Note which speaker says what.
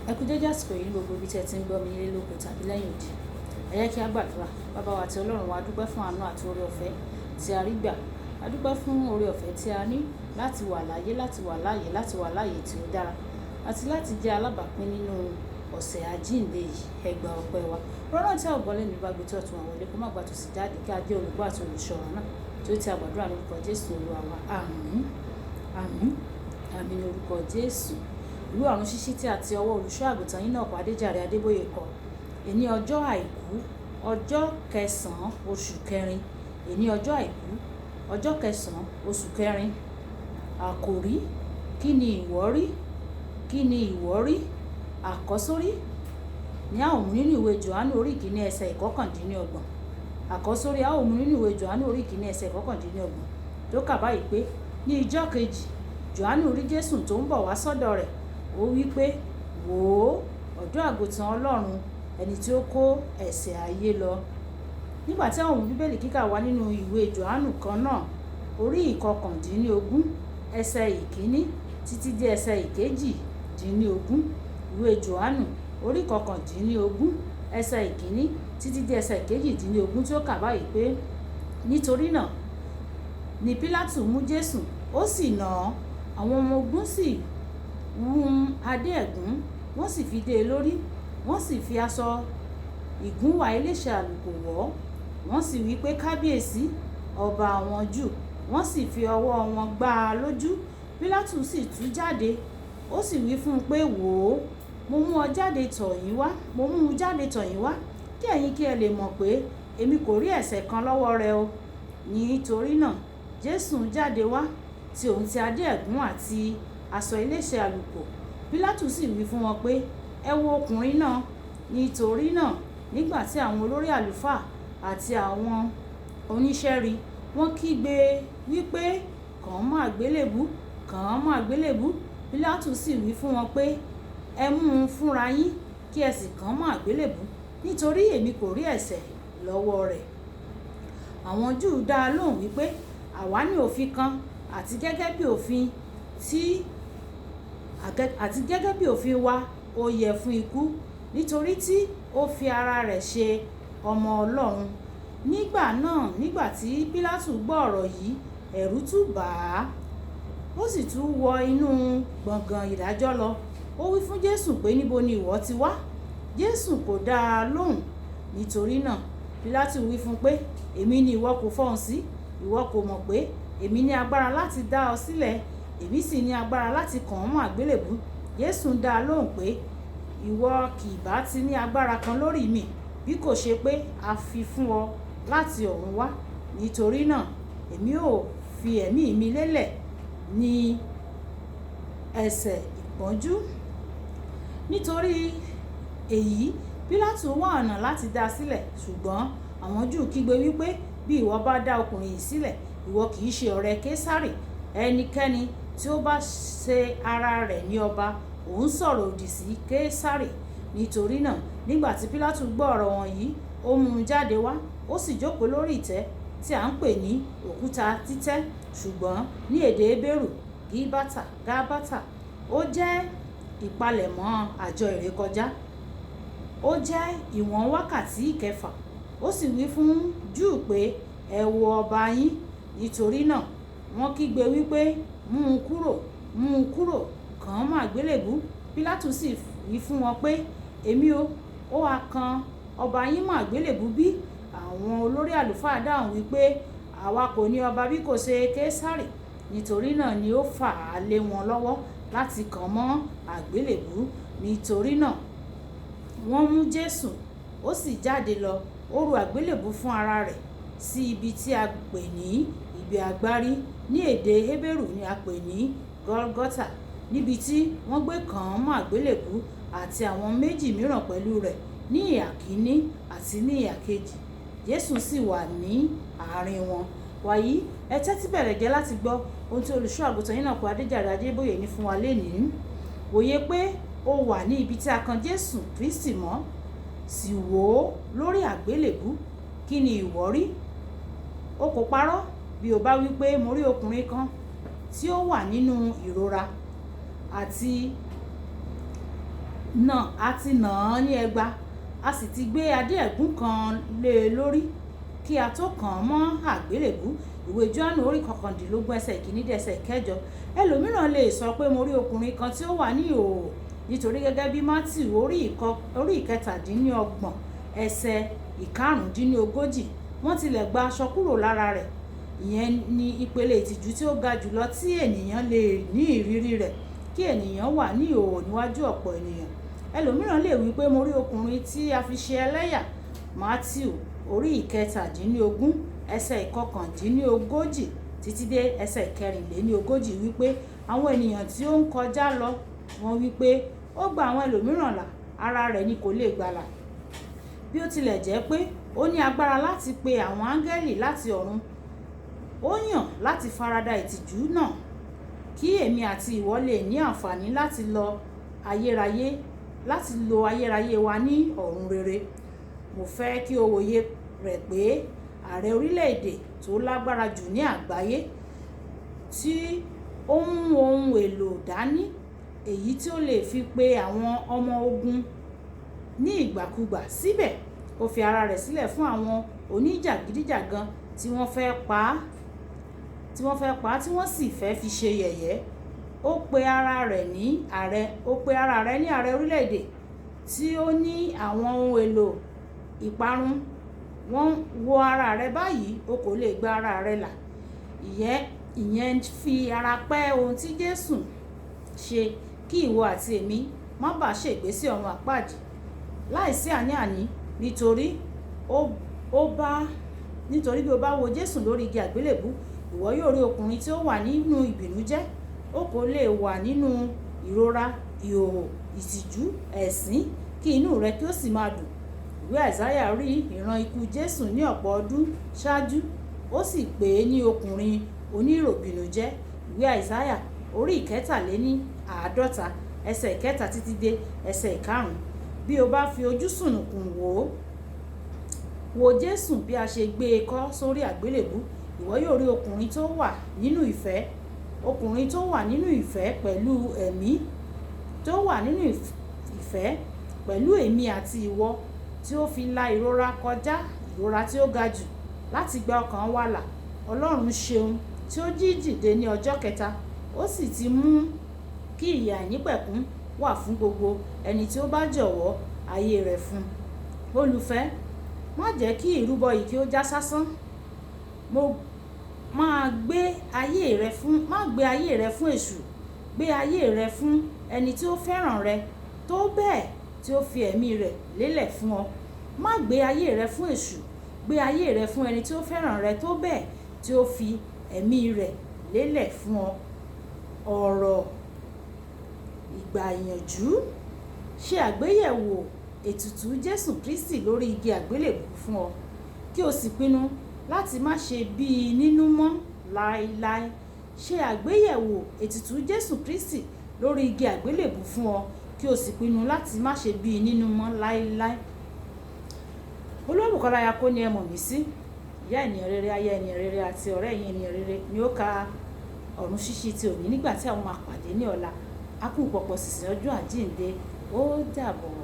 Speaker 1: Ẹ kú dédé àsìkò yìí ní gbogbo ibi tí ẹ ti ń gbọ́ mi nílé lóko tàbí lẹ́yìn odi. Ẹ jẹ́ kí a gbàdúrà. Baba wa àti Ọlọ́run wa, a dúpẹ́ fún àánú àti oore ọ̀fẹ́ tí a rí gbà. A dúpẹ́ fún oore ọ̀fẹ́ tí a ní láti wà láyé, láti wà láàyè, láti wà láàyè tí ó dára, àti láti jẹ́ alábàápín nínú ọ̀sẹ̀ àjíǹde yìí. Ẹ gba ọpẹ́ wa. Ọ̀rọ̀ náà tí a ò gbọ́ lẹ́nu bá gbé tí ọ̀tún wa wọlé, kó má gba tòsí jáde kí a jẹ́ olùgbọ́ àti olùṣọ́ ọ̀rọ̀ náà tí ó ti a gbàdúrà lórúkọ Jésù Olúwa wa. Àmín. Àmín. Àmín ní orúkọ Jésù. Ìwé ọ̀run ṣíṣí tí a ti ọwọ́ olùṣọ́ àgùntàn yín náà kọ Adéjàre Adébóyè kọ. Èní ọjọ́ àìkú, ọjọ́ kẹsàn-án oṣù kẹrin. Èní ọjọ́ àìkú, ọjọ́ kẹsàn-án oṣù kẹrin. Àkòrí: Kí ni ìwọ rí? Kí ni ìwọ rí? Àkọ́sórí ní a ó mú nínú ìwé Jòhánù orí ìkíní ẹsẹ̀ ìkọkàndínlọ́gbọ̀n. Àkọ́sórí a ó mú nínú ìwé Jòhánù orí ìkíní ẹsẹ̀ ìkọkàndínlọ́gbọ̀n tó kà báyìí pé, ní ijọ́ kejì, Jòhánù rí Jésù tó ń bọ̀ wá sọ́dọ̀ rẹ̀. Ó wí pé, wò ó, ọ̀dọ́ àgùntàn Ọlọ́run, ẹni tí ó kó ẹ̀ṣẹ̀ ayé lọ. Nígbà tí a ó mú Bíbélì kíkà wá nínú ìwé Jòhánù kan náà, orí ìkọkàndínlógún, ẹsẹ̀ ìkíní títí dé ẹsẹ̀ ìkejìdínlógún. Ìwé Jòhánù orí ìkọkàndínlógún, ẹsẹ̀ ìkíní títí dé ẹsẹ̀ ìkejìdínlógún tí ó kà báyìí pé, nítorí náà ni Pílátù mú Jésù, ó sì nà án. Àwọn ọmọ ogun sì hun adé ẹ̀gún, wọ́n sì fi dé e lórí, wọ́n sì fi aṣọ ìgúnwà elése àlùkò wọ̀ ọ́. Wọ́n sì wí pé, kábíyèsí, ọba àwọn Júù. Wọ́n sì fi ọwọ́ wọn gbá a lójú. Pílátù sì tú jáde, ó sì wí fún un pé, wò ó, mo mú ọ jáde tọ̀ yín wá, mo mú un jáde tọ̀ yín wá, kí ẹ̀yin kí ẹ lè mọ̀ pé èmi kò rí ẹ̀ṣẹ̀ kan lọ́wọ́ rẹ̀ o. Nítorí náà, Jésù jáde wá tí òun ti adé ẹ̀gún àti aṣọ elése àlùkò. Pílátù sì wí fún wọn pé, ẹ wo ọkùnrin náà. Nítorí náà, nígbà tí àwọn olórí àlùfáà àti àwọn oníṣẹ́ rí, wọ́n kígbe wípé, kàn án mọ́ àgbélébùú, kàn án mọ́ àgbélébùú. Pílátù sì wí fún wọn pé, ẹ mú un fúnra yín kí ẹ sì kàn án mọ́ àgbélébùú, nítorí èmi kò rí ẹ̀ṣẹ̀ lọ́wọ́ rẹ̀. Àwọn Júù dá a lóhùn wípé, àwa ní òfin kan, àti gẹ́gẹ́ bí òfin tí, àti gẹ́gẹ́ bí òfin wa, ó yẹ fún ikú, nítorí tí ó fi ara rẹ̀ ṣe ọmọ Ọlọ́run. Nígbà náà, nígbà tí Pílátù gbọ́ ọ̀rọ̀ yìí, ẹ̀rù tún bà á. Ó sì tún wọ inú gbọ̀ngàn ìdájọ́ lọ. Ó wí fún Jésù pé, níbo ni ìwọ ti wá? Jésù kò dá a lóhùn. Nítorí náà, Pílátù wí fún pé, èmi ni ìwọ kò fọhùn sí. Ìwọ kò mọ̀ pé èmi ní agbára láti dá ọ sílẹ̀, èmi sì ní agbára láti kàn ọ́ mọ́ àgbélébùú. Jésù dá a lóhùn pé, ìwọ kì bá ti ní agbára kan lórí mi, bí kò ṣe pé a fi fún ọ láti ọ̀run wá. Nítorí náà, èmi ó fi ẹ̀mí mi lélẹ̀ ní ẹsẹ̀ ìpọ́njú. Nítorí èyí, Pílátù wá ọ̀nà láti dá a sílẹ̀, ṣùgbọ́n àwọn Júù kígbe wípé, bí ìwọ bá dá ọkùnrin yìí sílẹ̀, ìwọ kì í ṣe ọ̀rẹ́ Késárì. Ẹnikẹ́ni tí ó bá ṣe ara rẹ̀ ní ọba, òun sọ̀rọ̀ òdì sí Késárì. Nítorí náà, nígbà tí Pílátù gbọ́ ọ̀rọ̀ wọ̀nyí, ó mú un jáde wá, ó sì jókòó lórí ìtẹ́ tí à ń pè ní òkúta títẹ́, ṣùgbọ́n ní èdè Hébérù, Gíbátà, Gábátà. Ó jẹ́ ìpalẹ̀mọ́ àjọ ìrékọjá. Ó jẹ́ ìwọ̀n wákàtí kẹfà. Ó sì wí fún Júù pé, ẹ wo ọba yín. Nítorí náà, wọ́n kígbe wípé, mú un kúrò, mú un kúrò, kàn án mọ́ àgbélébùú. Pílátù sì wí fún wọn pé, èmi ó ha kan ọba yín mọ́ àgbélébùú bí? Àwọn olórí àlùfáà dáhùn wípé, àwa kò ní ọba bí kò ṣe Késárì. Nítorí náà ni ó fà á lé wọn lọ́wọ́ láti kàn mọ́ àgbélébùú. Nítorí náà, wọ́n mú Jésù, ó sì jáde lọ, ó ru àgbélébùú fún ara rẹ̀ sí ibi tí a pè ní ibi agbárí. Ní èdè Hébérù ni a pè ní Gọ́lgọ́tà, níbi tí wọ́n gbé kàn án mọ́ àgbélébùú àti àwọn méjì mìíràn pẹ̀lú rẹ̀ ní ìhà kìíní àti ní ìhà kejì. Jésù sì wà ní àárín wọn. Wàyí, ẹ tẹ́tí bẹ̀rẹ̀ jẹ́ láti gbọ́ ohun tí olùṣọ́ àgùntàn yín náà kọ Adéjàre Adébóyè ní fún wa lénìí. Wòye pé ó wà ní ibi tí a kan Jésù Kristi mọ́, sì wò ó lórí àgbélébùú. Kí ni ìwọ rí? O kò parọ́ bí o bá wí pé mo rí ọkùnrin kan tí ó wà nínú ìrora àti Náà a ti nà án ní ẹgba, a sì ti gbé adé ẹ̀gún kan lé e lórí kí a tó kàn án mọ́ àgbélébú. Ìwé Jòhánù orí 19 ẹsẹ̀ 1 dé ẹsẹ̀ 8. Ẹlòmíràn lè sọ pé mo rí ọkùnrin kan tí ó wà ní ìhòhò, nítorí gẹ́gẹ́ bí Mátíù orí 27 ẹsẹ̀ 35, wọ́n tilẹ̀ gba aṣọ kúrò lára rẹ̀. Ìyẹn ni ìpele ìtìjú tí ó ga jùlọ tí ènìyàn lè ní ìrírí rẹ̀, kí ènìyàn wà ní ìhòhò níwájú ọ̀pọ̀ ènìyàn. Ẹlòmíràn lè wí pé mo rí ọkùnrin tí a fi ṣe ẹlẹ́yà. Mátíù orí 17 ẹsẹ̀ 39 títí dé ẹsẹ̀ 44 wí pé àwọn ènìyàn tí ó ń kọjá lọ wọ́n wí pé ó gba àwọn ẹlòmíràn là, ara rẹ̀ ni kò lè gbàlà. Bí ó tilẹ̀ jẹ́ pé ó ní agbára láti pe àwọn áńgẹ́lì láti ọ̀run, ó yàn láti farada ìtìjú náà kí èmi àti ìwọ lè ní àǹfààní láti lo ayérayé wa ní ọ̀run rere. Mo fẹ́ kí o wòye rẹ̀ pé ààrẹ orílẹ̀-èdè tó lágbára jù ní àgbáyé tí ó mú ohun èlò dání èyí tí ó lè fi pe àwọn ọmọ ogun ní ìgbàkúgbà, síbẹ̀ ó fi ara rẹ̀ sílẹ̀ fún àwọn oníjàgídíjàgan tí wọ́n fẹ́ pa á tí wọ́n sì fẹ́ fi ṣe yẹ̀yẹ́. Ó pe ara rẹ̀ ní ààrẹ, ó pe ara rẹ̀ ní ààrẹ orílẹ̀-èdè tí ó ní àwọn ohun èlò ìparun. Wọ́n wo ara rẹ̀ báyìí, o kò lè gba ara rẹ là. Ìyẹn fi ara pẹ́ ohun tí Jésù ṣe kí ìwọ àti èmi má bá ṣègbé sí ọ̀run àpáàdì láìsí àní-àní, nítorí bí o bá wo Jésù lórí igi àgbélébú, ìwọ yóò rí ọkùnrin tí ó wà nínú ìbìnújẹ́. O kò lè wà nínú ìrora, ìhòhò, ìtìjú, ẹ̀sín, kí inú rẹ kí ó sì máa dùn. Ìwé Àìsáyà rí ìran ikú Jésù ní ọ̀pọ̀ ọdún ṣáájú, ó sì pè é ní ọkùnrin oníròbìnújẹ́. Ìwé Àìsáyà orí 53 ẹsẹ̀ 3 títí dé ẹsẹ̀ 5. Bí o bá fi ojú sùnùkùn wo Jésù bí a ṣe gbé e kọ́ sórí àgbélébú, ìwọ yóò rí ọkùnrin tó wà nínú ìfẹ́, ọkùnrin tó wà nínú ìfẹ́ pẹ̀lú ẹ̀mí, tó wà nínú ìfẹ́ pẹ̀lú èmi àti ìwọ, tí ó fi la ìrora kọjá, ìrora tí ó ga jù láti gba ọkàn wa là. Ọlọ́run ṣeun tí ó jí dìde ní ọjọ́ kẹta, ó sì ti mú kí ìyè àìnípẹ̀kun wà fún gbogbo ẹni tí ó bá jọ̀wọ́ ayé rẹ̀ fún. Olùfẹ́, má jẹ́ kí ìrúbọ yìí kí ó já sásán. Má gbé ayé rẹ fún èṣù, gbé ayé rẹ fún ẹni tí ó fẹ́ràn rẹ tó bẹ́ẹ̀ tí ó fi ẹ̀mí rẹ̀ lélẹ̀ fún ọ. Má gbé ayé rẹ fún èṣù, gbé ayé rẹ fún ẹni tí ó fẹ́ràn rẹ tó bẹ́ẹ̀ tí ó fi ẹ̀mí rẹ̀ lélẹ̀ fún ọ. Ọ̀rọ̀ ìgbà ìyànjú. Ṣe àgbéyẹ̀wò ètùtù Jésù Kristi lórí igi àgbélébú fún ọ, kí o sì pinnu láti má ṣe bí i nínú mọ́ láéláé. Ṣe àgbéyẹ̀wò ètùtù Jésù Kristi lórí igi àgbélébú fún ọ, kí o sì pinnu láti má ṣe bí i nínú mọ́ láéláé. Olúwabùkọ́lá Ayako ni ẹ mọ̀ mí sí. Ìyá ènìyàn rere, aya ènìyàn rere àti ọ̀rẹ́ ẹ̀yin ènìyàn rere ni ó ka ọ̀run ṣíṣí ti òní nígbà tí àwọn máa pàdé ní ọ̀la. A kú pọ̀pọ̀ sísìn ọjọ́ àjíǹde. Ó dàbọ̀.